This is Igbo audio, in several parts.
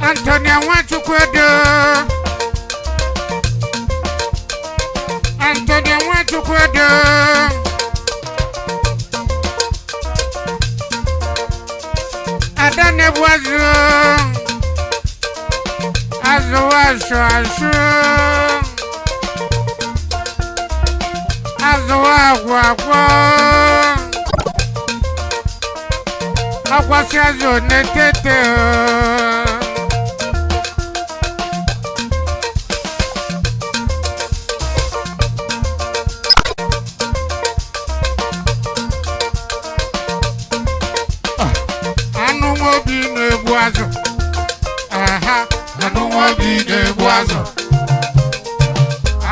Antonia Nwachukwu Edo, Antonia Nwachukwu Edo, Ada na-ebu azụ, azụ asụ asụ, azụ agwụ agwụ, akwasị azụ na-etete. Anụ nwa obi na-egbu azụ. Aha. Anụ nwa obi na-egbu azụ.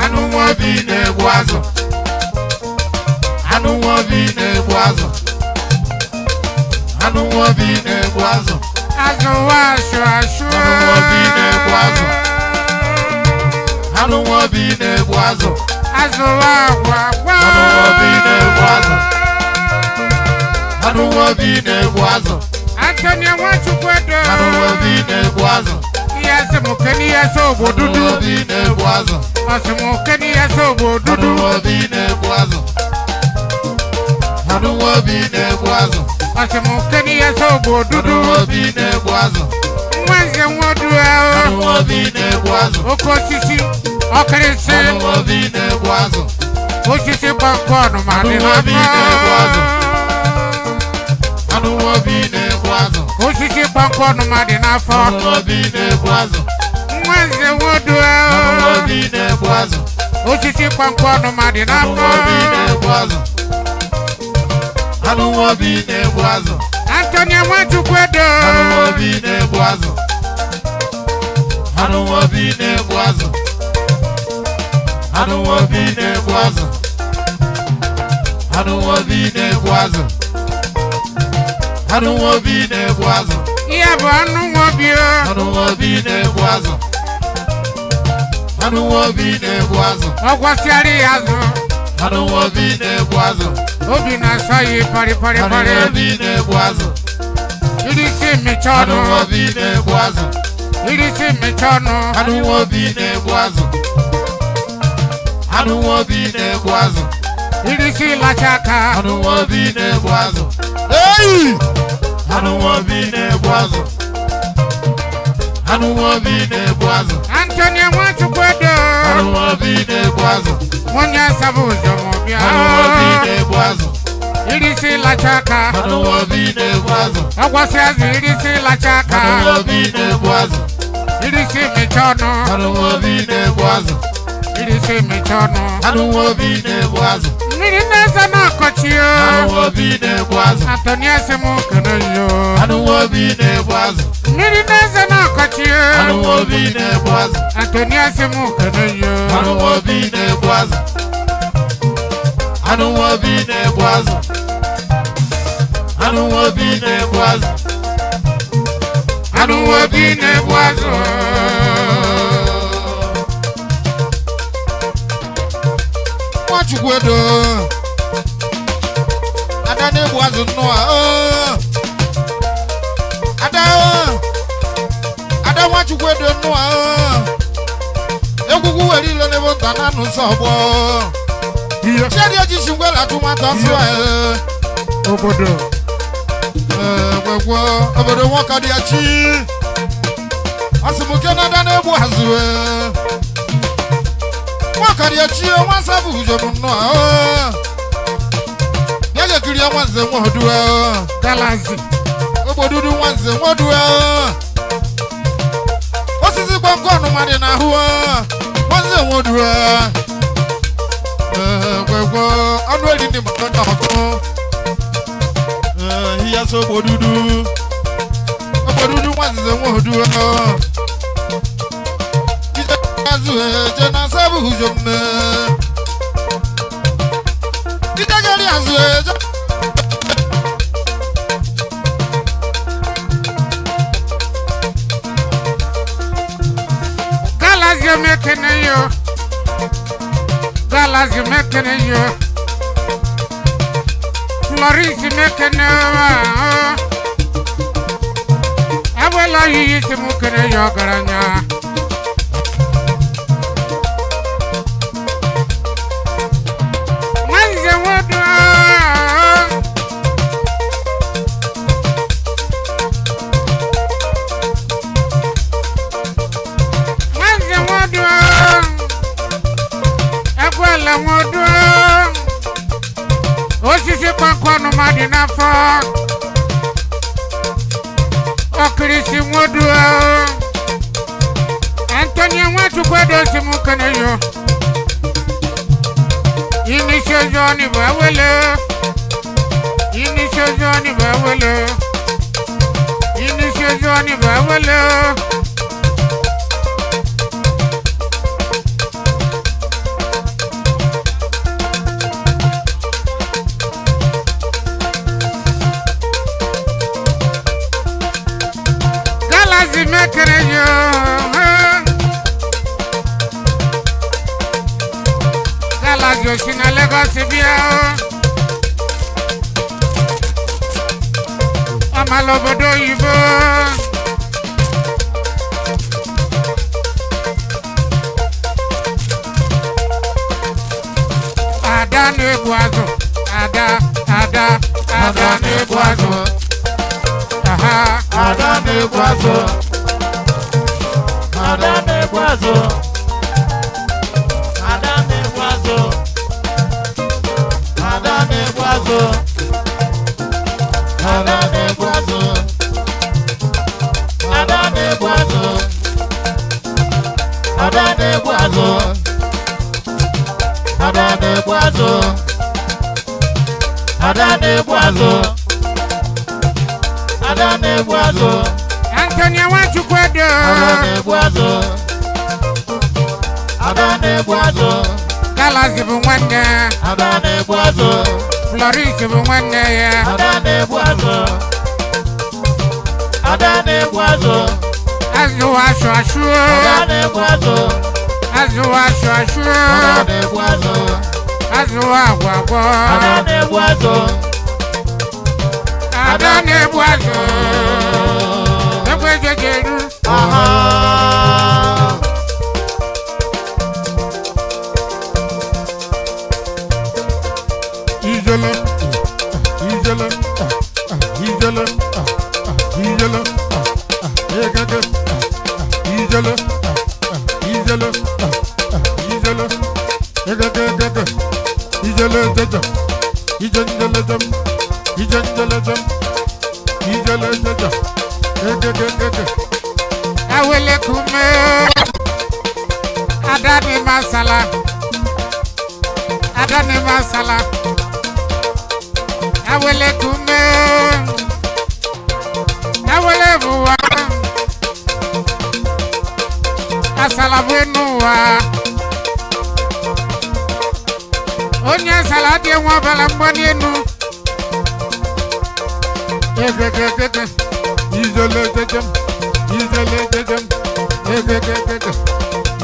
Anụ nwa obi na-egbu azụ. Anụ nwa obi na-egbu azụ. Anụ nwa obi na-egbu azụ. Azụ asụ asụ. Anụ nwa obi na-egbu azụ. Anụ nwa obi na-egbu azụ. Azụ agwa agwa. Anụ nwa obi na-egbu azụ. Anụ nwa obi na-egbu azụ. Antonia Nwachukwu Edo. Anụ nwa obi na-egbu azụ. Ihe asị m kene ihe sọ ogbo Anụ dudu. nwa obi na-egbu azụ. Ọsị m kene ihe sọ ogbo Anụ dudu. nwa obi na-egbu azụ. Anụ nwa obi na-egbu azụ. Ọsị m kene ihe sọ ogbo Anụ dudu. nwa obi na-egbu azụ. Nwa nze nwa odu Anụ ahụ. nwa obi na-egbu azụ. Oke osisi ọkịrịsị. Anụ nwa obi na-egbu azụ. Osisi gbakọ ọnụma dị Anụ nwa obi na-egbu azụ. n'afọ. Anụ nwa obi na-egbu azụ. Osisi gbakọ ọnụma dị n'afọ. Anụ nwa obi na-egbu azụ. Nwa nze nwa odu Anụ nwa ahụ. obi na-egbu azụ. Osisi gbakọ ọnụma dị Anụ n'afọ. nwa obi na-egbu azụ. Anụ nwa obi na-egbu azụ. Antonia Nwachukwu Edo. Anụ nwa obi na-egbu azụ. Anụ nwa obi na-egbu azụ. Anụ nwa obi na-egbu azụ. Anụ nwa obi na-egbu azụ. Anụ nwa obi na-egbu azụ. Ihe bụ anụ nwa obi o. Anụ nwa obi na-egbu azụ. Anụ nwa obi na-egbu azụ. Ọ gwasịara ya azụ. Anụ nwa obi na-egbu azụ. Obi na-asọ ya parị parị Anụ parị. nwa obi na-egbu azụ. Irisi mmecha Anụ ọnụ. nwa obi na-egbu azụ. Irisi mmecha ọnụ. Anụ nwa obi na-egbu azụ. Anụ nwa obi na-egbu azụ. Irisi lacha aka. Anụ nwa obi na-egbu azụ. Ei! Anụ nwa obi na-egbu azụ. Anụ nwa obi na-egbu azụ. Antonia Nwachukwu Edo. Anụ nwa obi na-egbu azụ. Onye asaba ụzọ ma ọ bịa. Anụ nwa obi na-egbu azụ. Irisi lacha aka. Anụ nwa obi na-egbu azụ. Ọ gwasị azụ irisi lacha aka. Anụ nwa obi na-egbu azụ. Irisi mmecha ọnụ. Anụ nwa obi na-egbu azụ. Irisi mmecha ọnụ. Anụ nwa obi na-egbu azụ. Mmiri na-eze na-akọchi o. Anụ nwa obi na-egbu azụ. Antonia sị m kene yo. Anụ nwa obi na-egbu azụ. Mmiri na-eze na-akọchi Anụ o. nwa obi na-egbu azụ. Antonia sị m kene yo. Anụ nwa obi na-egbu azụ. Anụ nwa obi na-egbu azụ. Anụ nwa obi na-egbu azụ. Anụ nwa obi na-egbu azụ. Nwachukwu Edo. Ada na-egbu azụ nnụọ. Oo. Ada oo. Ada Nwachukwu Edo nnụọ. Oo. Egwugwu were ilo n'ebe nta na anụ nsọ ọgbọ. Ihe Chiadi ejichi ngwela atụ nwata sụọ ee. obodo. Ee, gwegwo obodo nwoke dị ya chi. Asị m ke na ada na-egbu azụ ee. Nwoke dị ya chi nwa nsọ bụ ujo bụ nnọọ ee. Bịa ga-ekiri ya nwa nze nwa odu ee. Galazi. Ogbodudu nwa nze nwa odu ee. Osisi gbọnkọ ọnụma dị n'ahụ ee. Nwa nze nwa odu ee. Ee, gwegwo ọnụ eri ndị mmadụ na ọkụ. Ee, ihe so ogbodudu. Ogbodudu nwa nze nwa odu ee. Ije azụ eje na asa bụ ujo mme. Ije gari azụ eje. Galazi mekene yo. Galazi mekene yo. Florence mekene wa. Abala yiyi si mu kene. kene ya ọgaranya. Nwanze nwodo. Nwanze nwodo. Ekwela nwodo. Osisi kpakọnụ mmadụ n'afọ. Ọkịrịsị nwodo. Anthony Nwachukwu edozi m kene yo. Inisi ozo ni bụ awele. Inisi ozo ni bụ awele. Inisi ozo ni bụ awele. Galazi mekere yo. Galazi osi na Lagos bịa. Amala obodo oyibo. Ada na-egbu azụ. Ada, ada, ada na-egbu azụ. Aha. Ada na-egbu azụ. Ada na-egbu azụ. Ada na-egbu azụ. Ada na-egbu azụ. Ada na-egbu azụ. Ada na-egbu azụ. Ada na-egbu azụ. Ada na-egbu azụ. Ada na-egbu azụ. Ada na-egbu azụ. Anthony Nwachukwu edo. Ada na-egbu azụ. Ada na-egbu azụ. Galazi bụ nwanne. Ada na-egbu azụ. Florence bụ nwanne ya. Ada na-egbu azụ. Ada na-egbu azụ. Azụ asụ asụ. Ada na-egbu azụ. Azụ asụ asụ. Ada na-egbu azụ. Azụ agwọ agwọ. Ada na-egbu azụ. Ada na-egbu azụ. Egwu ejejeru. Aha. Ijele, ijele, ijele, ijele, egege, ijele, ijele, ijele, egege, egege, ijele, jeje, ijenjele jem, ijenjele jem, ijele, jeje, egege, egege. Awele kume, Adani masala, Adani masala. Awele kume, awele buwa, asala bụ enuwa. Onye asala adịghị nwe ọbara mgbali enu. Egegegege, ijele jejem, ijele jejem, egegegege,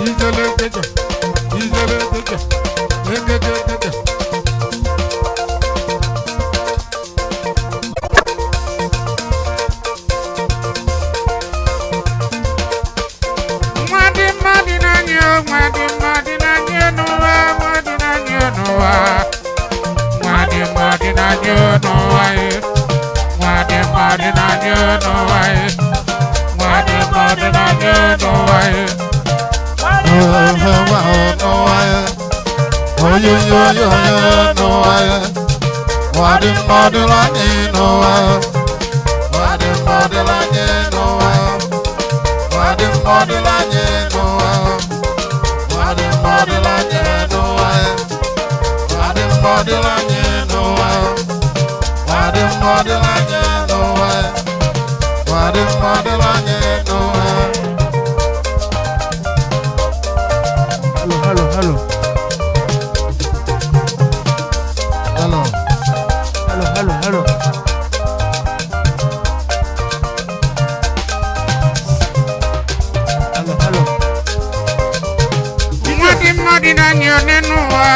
ijele jeje, ijele jeje, egegegege. Nwa dị mma dị n'anya, nwa dị mma dị n'anya n'ụwa, nwa dị n'anya n'ụwa. Nwa dị mma dị n'anya n'ụwa, eh. Nwa dị mma dị n'anya n'ụwa, eh. Nwa dị mma dị n'anya n'ụwa, eh. Hello, hello, hello. Hello. Hello, hello, hello. Hello, hello. Nwa dị mma dị n'anya n'ụwa.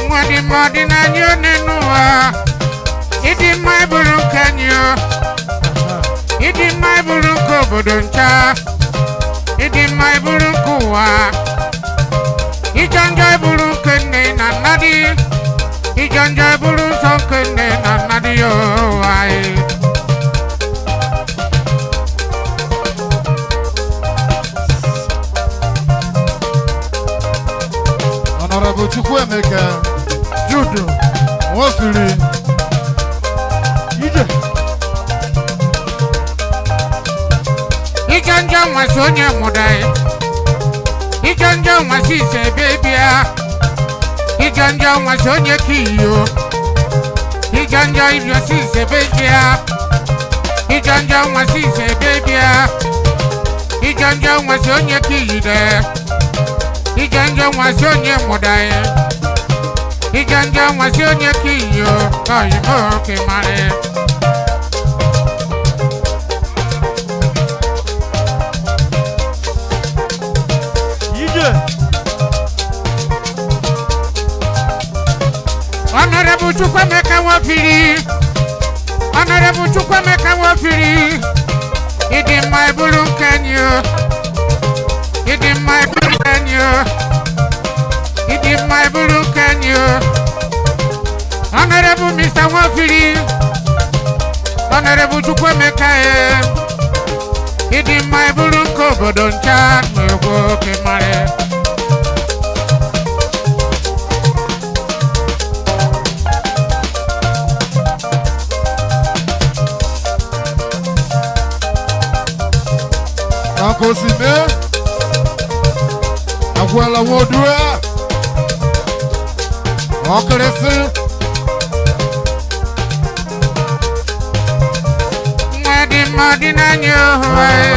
Nwa dị mma dị n'anya n'ụwa. Ịdị mma bụrụ nke anyị o. Aha. Ịdị mma bụrụ nke obodo. obodo ncha. Ịdị mma ịbụrụ nke ụwa. Ịjọ njọ ịbụrụ nke nne na nna dị. Ịjọ njọ ịbụrụ nsọ nke nne na nna dị ya ụwa anyị. Honorable Chukwuemeka Judo. Nwofiri. Ije. Ịjọ njọ nwasị onye mụda ya. Ịjọ njọ nwasị ise ebe bịa. Ịjọ njọ nwasị onye ka iyo. Ịjọ njọ ibiosi ise ebe bịa. Ịjọ njọ nwasị ise ebe bịa. Ịjọ njọ nwasị onye ka iyide. Ịjọ njọ nwasị onye mụda ya. Ịjọ njọ nwasị onye ka iyo. Ọyịmụ oke mara. Ije. Honorable Chukwuemeka Nwafiri. Honorable Chukwuemeka Nwafiri. Ịdị mma ịbụrụ nke anyị o. Ịdị mma ịbụrụ nke anyị o. Ịdị mma ịbụrụ nke anyị o. Honorable Mr. Nwafiri. Honorable Chukwuemeka e. Ịdị mma ịbụrụ nke obodo ncha na-egwu oke mara. Akosime. Agwala Wodua. Ọkịrịsị. Nwa dị mma dị n'anya ohu anyị.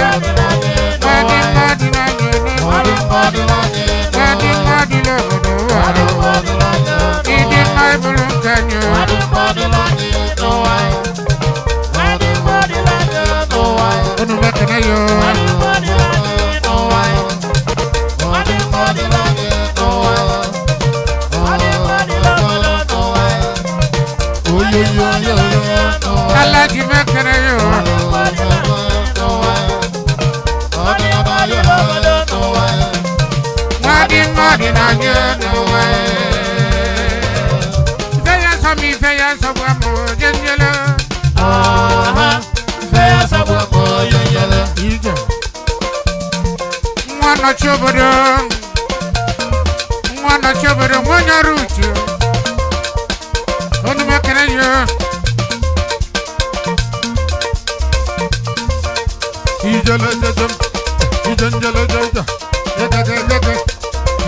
Nwa dị mma dị n'anya ohu. Nwa dị mma dị n'obodo ụwa. Ịdị mma ịbụrụ nke anyị o. Unu mekene yo. Alaji mekene yo. Nwa dị mma dị n'anya n'ụwa. Ife ya nsọ m ife ya nsọ gwa m jenjele. Ije. Nwa nọchi obodo. Nwa nọchi obodo nwa onye ọrụ uche. Unu mekene yo. Ijele jejem, ije njele jeje, jege jege,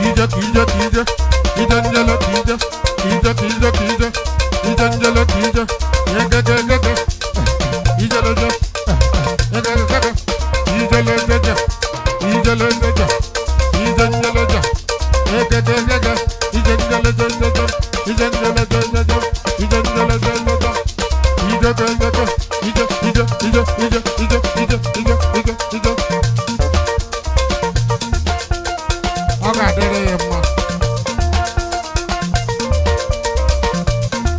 ije ije ije, ije njele ije, ije ije ije, ije njele ije, jege jege, ijele je, jege jege, ijele jeje, ijele jeje, ije njele je, jege jege, ije njele jeje, ije njele jeje, ije njele jeje, ije jege, ije ije ije ije ije ije ije ije ije. Ọ ga-adịrị ya mma.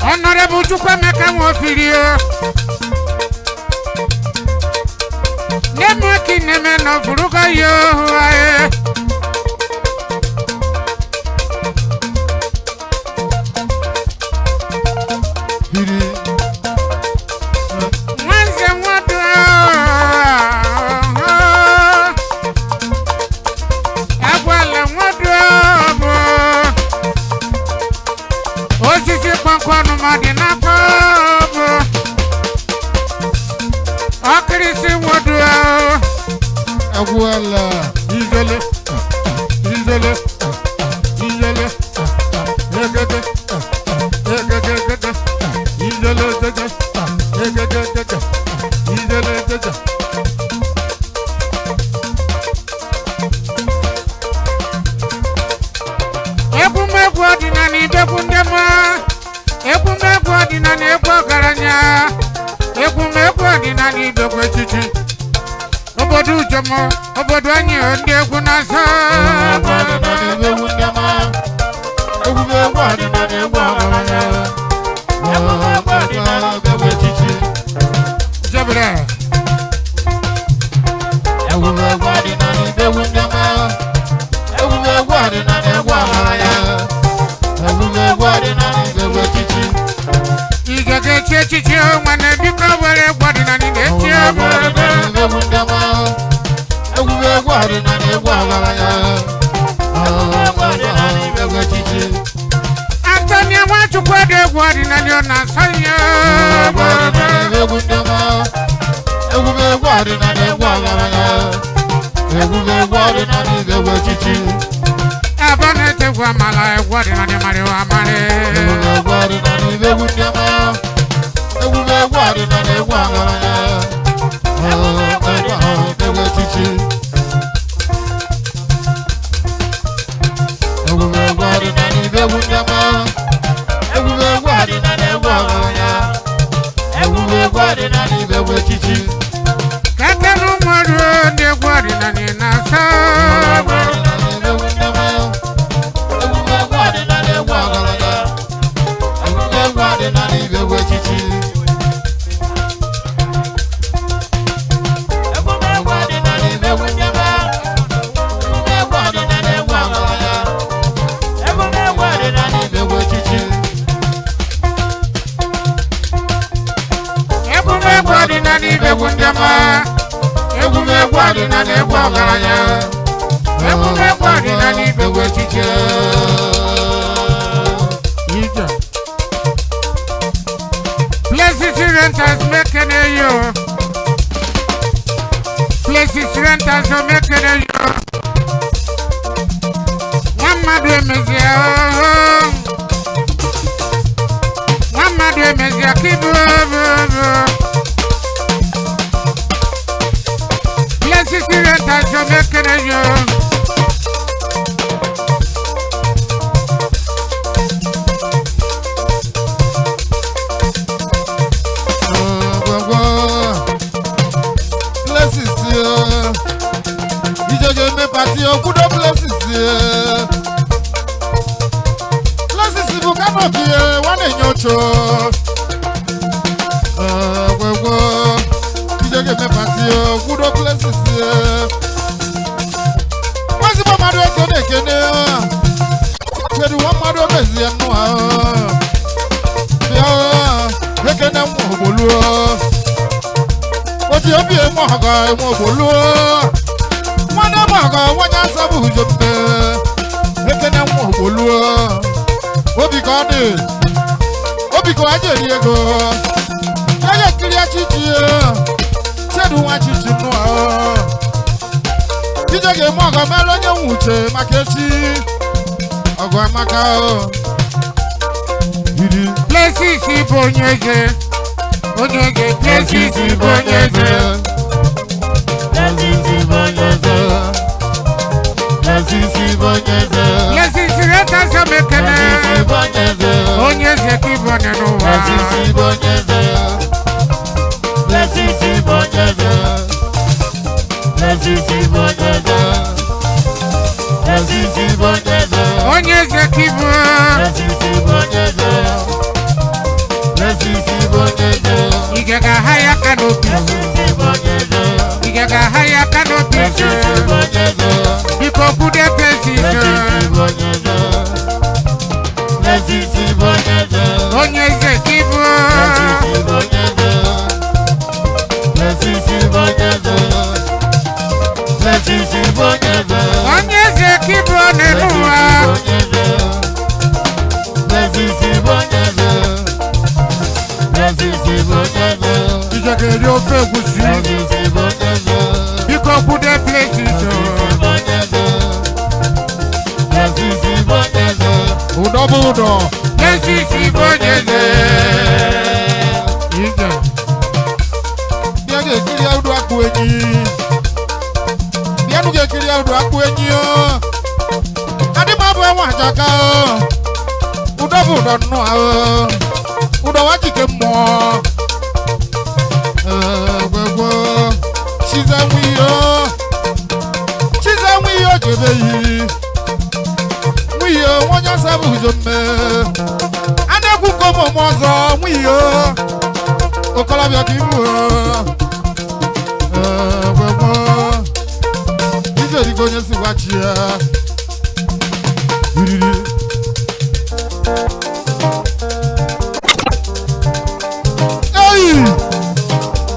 Honorable Chukwuemeka Nwofiri o. Nne m ka ị na-eme na ọfụrụgo ya ohu anyị. Hiri. Nwanze nwodo agwala nwodo bụ osisi kpọnkọnụ ma dị n'afọ bụ ọkịrịsị nwodo. Agwala ijele ijele ijele egege egege egege ijele jeje egege jeje ijele jeje. Egwumegwu ọdịnala ibegwu ndị mma, egwumegwu ọdịnala egwu ọgaranya, egwumegwu ọdịnala ibegwu echichi obodo ujomo obodo anyị ndị egwu na-asọ. Egwu ndị ọma, egwumegwu ọdịnala egwu ọgaranya, egwumegwu ọdịnala egwu echichi. Jebere. Egwu ọdịnala ọ na-asọ ya. Egwu ọdịnala egwu ndị ọma. Egwu bụ egwu ọdịnala egwu ọgaranya. Egwu bụ egwu ọdịnala egwu echichi. Ebe ọ na-ete egwu amala egwu ọdịnala marịwa amarị. Egwu bụ egwu ọdịnala egwu ndị ọma. Egwu bụ egwu ọdịnala egwu ọgaranya. Egwu echichi. Egwu bụ egwu ọdịnala egwu ndị ọma. Egwu bụ egwu ọdịnala egwu ọgaranya. Egwu bụ egwu ọdịnala egwu echichi. Keke n'ụmụ ọrụ ndị egwu ọdịnala na-asọ. Egwu ọdịnala egwu ndị ọma. Egwu bụ egwu ọdịnala egwu ọgaranya. Egwu bụ egwu ọdịnala egwu echichi. Egwu bụ egwu ọdịnala egwu ndị ọma. Egwu bụ egwu ọdịnala egwu ọgaranya. Egwu bụ egwu ọdịnala egwu echichi. Egwu bụ egwu ọdịnala egwu ndị ọma. Egwu bụ egwu ọdịnala egwu ọgaranya. Egwu bụ egwu ọdịnala egwu echichi. Ije. Places renters making a yo. Places renters are making a yo. Nwa mmadụ emezie ooo. Nwa mmadụ emezie ka ibu ooo. Places renters are making a yo. Gwagwa. Places ije ga-eme party okwudo places. Places bụ canopy nwa na-enye ocho. Gwagwa. Ije ga-eme party okwudo places. Ezigbo mmadụ ekene ekene. Kedu nwa mmadụ omezie nnụọ? Bịa ekene nwa ogboluo. Oji obi eme ọgọ eme ogboluo. Nwanne m ọgọ nwanye asa bụ ujo mbe. Ekene nwa ogboluo. Obi ka ọ dị. Obi ka ọ eri ego. Ya ya ekiri achichi. Chedu nwa chichi nnụọ. Ije ga-eme ọgọ mere onye nwe uche maka echi. Ọgụ amaka o. Iri. Places bụ onye eze. Onye eze. Places bụ onye eze. Places bụ onye eze. Places bụ onye eze. Places renters are making Places bụ onye eze. Onye eze ka ịbụ onye n'ụwa. Places bụ onye eze. Places bụ onye eze. Places bụ onye eze. Places bụ onye eze. Onye eze ka ịbụ. Places bụ onye eze. Places bụ onye eze. Ije ga-aha ya aka n'obi. Places bụ onye eze. Ije ga-aha ya aka n'obi. Places bụ onye eze. Biko kwude places. Places bụ onye eze. Places bụ onye eze. Onye eze ka ịbụ. Places bụ onye eze. Places bụ onye eze. Places bụ onye eze. Onye eze ka ịbụ onye n'ụwa. Places bụ onye eze. Places bụ onye eze. Ije ga-eri ofe egusi. Places bụ onye eze. Biko kwude places. Places bụ onye eze. Places bụ onye eze. Ụdọ bụ ụdọ. Places bụ onye eze. Ije. Bịa ga-ekiri ụdọ akpụ enyi. Bịanụ ga-ekiri ụdọ akpụ enyi o. Adị m abụ enwe ajaka o. Ụdọ bụ ụdọ nnụọ o. Ụdọ wa jike mmụọ. Gwegwe. Chize nwe ihe o. Chize nwe ihe o jebe yi. Nwe ihe o, onye asa bụ ujo mme. A na-ekwu ka ụmụ m ọzọ nwe ihe o. Okorobịa ka ibu o. Gwegwe. Ije dịka onye si gwa chi ya. Iriri. Ei!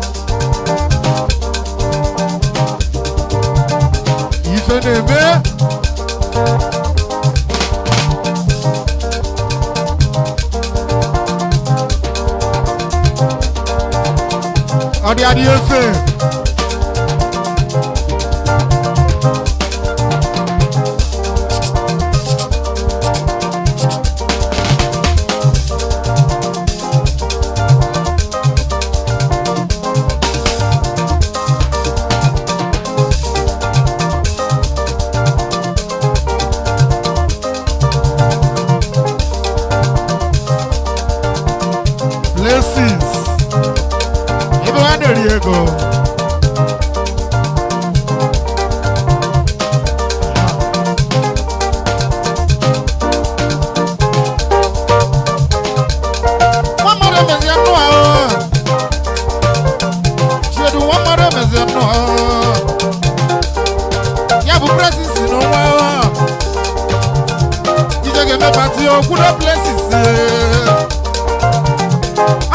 Ife na-eme. Ọ dị adị efe. Places. Ebe ha na-eri ego. Nwa mmadụ emezie nnụọ ahụ. Chiedu nwa mmadụ emezie nnụọ ahụ. Ya bụ presisi n'onwe ahụ. Ije ga-eme pati okwudo places.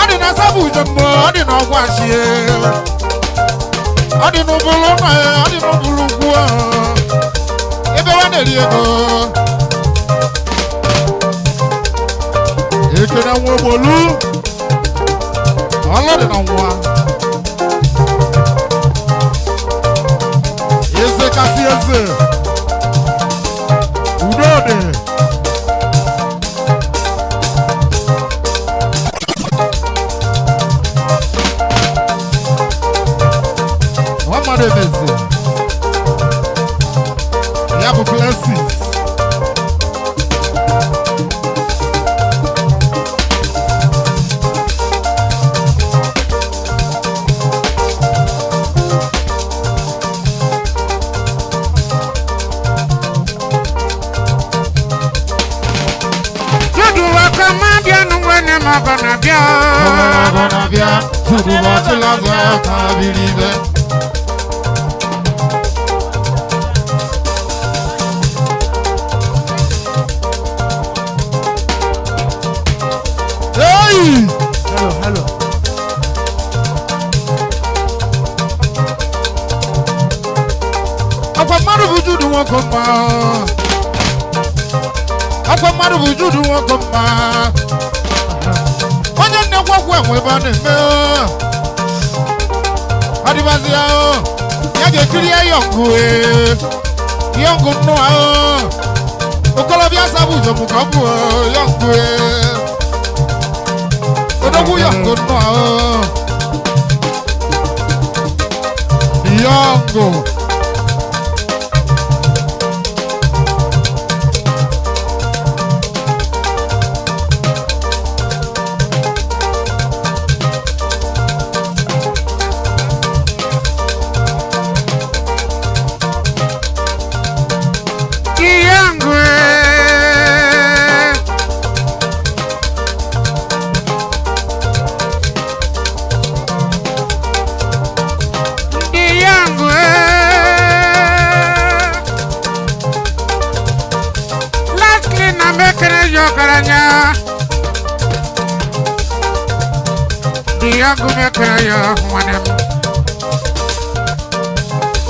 Ọ dị na sabụ ujombo, ọ dị n'ọgwashi, ọ dị n'ụbụrụ ụlọ, ọ dị n'ụbụrụ ugwu, ebe nwa na-eri ego. Ekene nwa ogbolu, ọlụ dị na nwa. Eze kasị eze, udo dị. Nwa mmadụ emezi ya bụ blessings. Judu ọkọ ma bịa nụ nwanne m ọgọ na-abịa. Ọgọ na-abịa, Judu ọchịlaza ka biri ibe. Hey! Hello, hello. Ọkwa mmadụ bụ Judu nwoke mma. Ọkwa mmadụ bụ Judu nwoke mma. Onye nnekwu enwe ebe a na-eme ọ dịbazi ya o. Ya ga-ekiri ya yọngụ ee. Yọngụ nnụ ahụ. Okolobịa sabụ ụzọ mụ ka ọ bụ yọngụ ee. Odogwu yọngụ nnụ ahụ. Yọngụ. Iyangwe. Iyangwe. Lastly, na mekere yokaranya. Iyangu mekere yo nwanne m.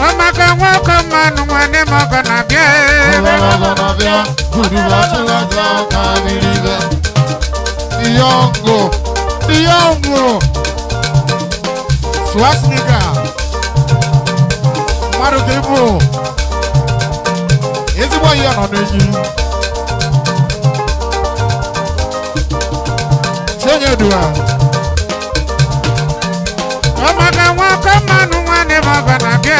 Ọmaka nwoke mmanụ nwanne m ọgọ na-abịa ebe. Iyongo, Iyongo, Swastika, mmadụ ka ịbụ, ezigbo ihe nọ n'enyi. Chinyedua, Ọmaka nwoke mmanụ nwanne m ọgọ na-abịa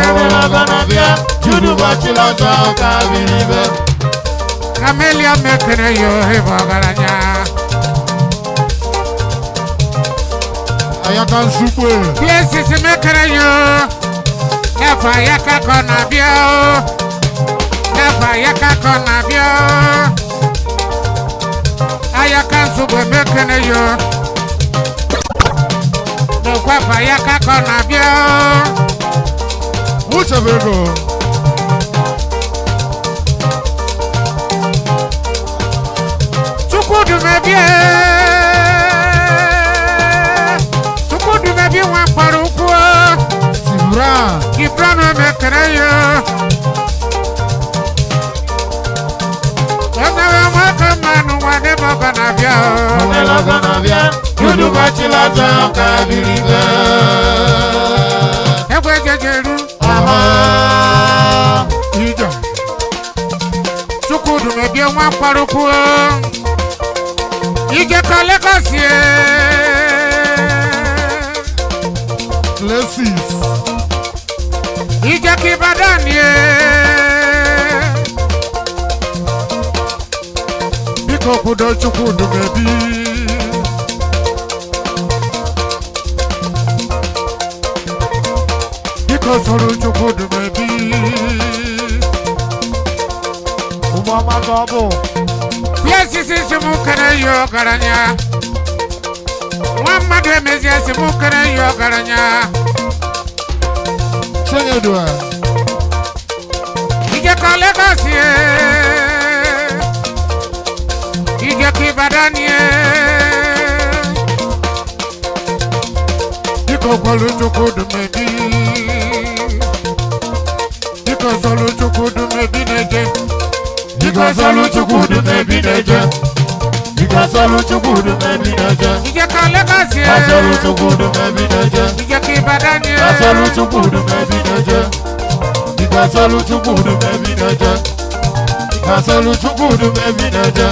ebe. Camelia mekere ya ohe bụ ọgaranya. Ayaka Nsukwe, Places mekere ya n'afọ ayaka ka ọ na-abịa o. N'afọ ayaka ka ọ na-abịa o. Ayaka nsogbu mekere ya n'okwu afọ ayaka ka ọ na-abịa o. Uchebego, Chukwudumebie Chukwudumebie nwa mkpọrọ ukwu Sibra, Gibran mekere ya Ọnara nwoke mmanụ nwanne m ọgọ na-abịa o. mkparukwu ijekọ Lagos ye. Places. Ijekọ Ibadan ye. Biko kwudo Chukwu dumebi. Biko soro Chukwu dumebi. Ụmụọma ka ọ bụ. Places si mụ kere ya ọgaranya. Nwa mmadụ emezie si mụ kere ya ọgaranya. Chinyedua. Ijekọ Lagos ye. Ijekọ Ibadan ye. Biko kwelu Chukwu dumebi. Biko soro Chukwu dumebi na-eje. Biko solu Chukwu dumebi na-eje. Biko solu Chukwu dumebi na-eje. Ijekọ Lagos ye. Kasolu Chukwu dumebi na-eje. Ijekọ Ibadan ye. Kasolu Chukwu dumebi na-eje. Biko solu Chukwu dumebi na-eje. Kasolu Chukwu dumebi na-eje.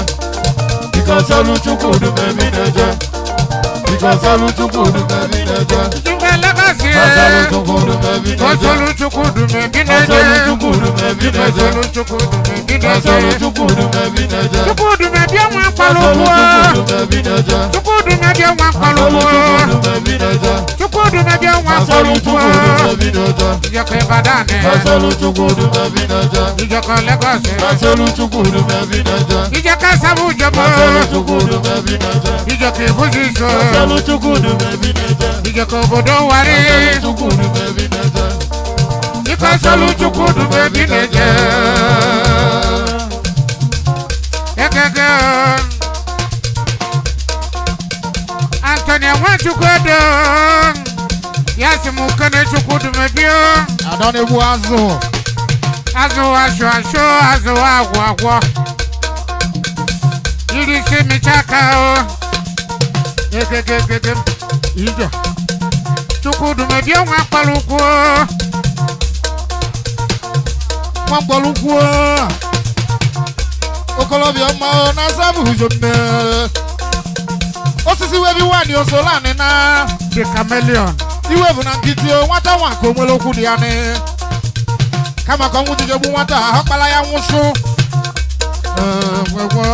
Biko solu Chukwu dumebi na-eje. Biko solu Chukwu dumebi na-eje. Ijekọ Lagos ye. Kasolu Chukwu dumebi na-eje. Kosolu Chukwu dumebi Kasolu na-eje. Chukwu dumebi na-eje. Kosolu Chukwu dumebi Kasolu na-eje. Chukwu dumebi na-eje. Chukwu dumebi nwa Kasolu mkpalụkwụ. Chukwu dumebi na-eje. Chukwu dumebi nwa Kasolu mkpalụkwụ. Chukwu dumebi na-eje. Chukwu dumebi nwa Kasolu mkpalụkwụ. Chukwu dumebi na-eje. Ijekọ Ibadan ye. Kasolu Chukwu dumebi na-eje. Ijekọ Lagos ye. Kasolu Chukwu dumebi na-eje. Ijekọ Asabu Ujọbọ. Kasolu Chukwu dumebi na-eje. Ijekọ Ibuzizo. Kasolu Chukwu dumebi na-eje. Ijekọ obodo Warri. Kasolu Chukwu dumebi na-eje. Ikosolu Chukwu dumebi na-eje. Ekeke Anthony Nwachukwu Edo. Ya sị m kene Chukwu dumebi o. Ada na-egbu azụ. Azụ asụ asụ azụ agwụ agwọ. Iri isi mịcha aka o. Ekeke ekeke. Ije. Chukwu dumebi nwa mkpara ukwu o. Nwa mkpọrọ ukwu. Okolobịa mma o, na asa bụ ujo nne. Osisi webi nwaanyị osolani na. The chameleon. Iwe bụ na nkịtị o, nwata nwa ka o nwere okwu dị ya nị. Kama ka ọnwụ jijegbu nwata ahụ kpara ya nwụsụ. Ee, gwegwe.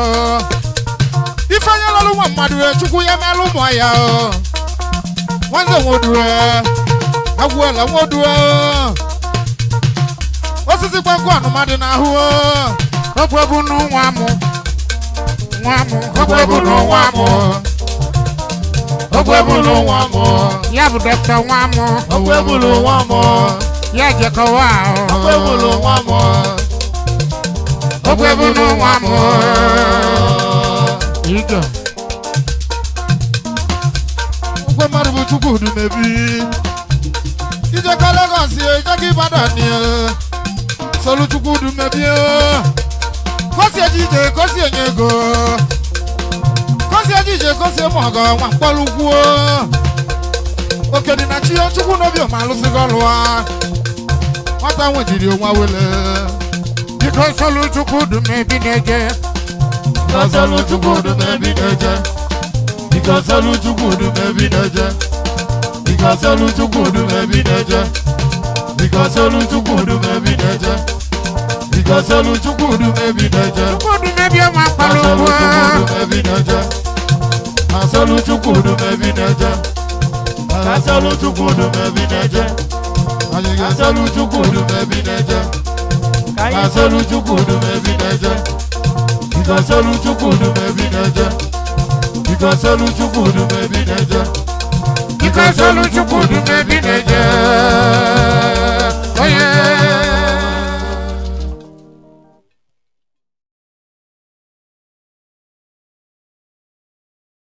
Ife onye lọrụ nwa mmadụ e, Chukwu ya meelụ ụmụ ya o. Nwanze nwodue, agwụela nwodue. Osisi gbagwo anụma dị n'ahụ o. Ogwe bụ nwa mụ. Nwa mụ. Ogwe bụ nwa mụ. Ogwe bụlụ nwa mụ. Ya bụ dọkịta nwa mụ. Ogwe bụlụ nwa mụ. Ya jekọwa ahụ. Ogwe bụlụ nwa mụ. Ogwe bụ nwa mụ. Ije. Ogwe mmadụ bụ Chukwu dumebi. Ijekọ Lagos ye, ijekọ Ibadan ye. Solu Chukwu dumebi ye. Kosi eji ije, kosi enye ego. Kosi eji ije, kosi emu ọgọ, nwa mkpọrọ ukwu. Oke dị na chi ya, Chukwu n'obi ọma alụsịghị ọlụ a. Nwata nwejiri onwe wele. Biko solu Chukwu dumebi na-eje. Kasolu Chukwu dumebi na-eje. Kasolu Chukwu dumebi na-eje. Kasolu Chukwu dumebi na-eje. Kasolu Chukwu dumebi na-eje. Kasolu Chukwu dumebi na-eje. Chukwu dumebi nwa mkpara Kasolu ukwu. Chukwu dumebi na-eje. Kasolu Chukwu dumebi na-eje. Kasolu Chukwu dumebi na-eje. Kasolu Chukwu dumebi na-eje. Kasolu Chukwu dumebi na-eje. Kasolu Chukwu dumebi na-eje. Kasolu Chukwu dumebi na-eje. Biko solu Chukwu dumebi na-eje.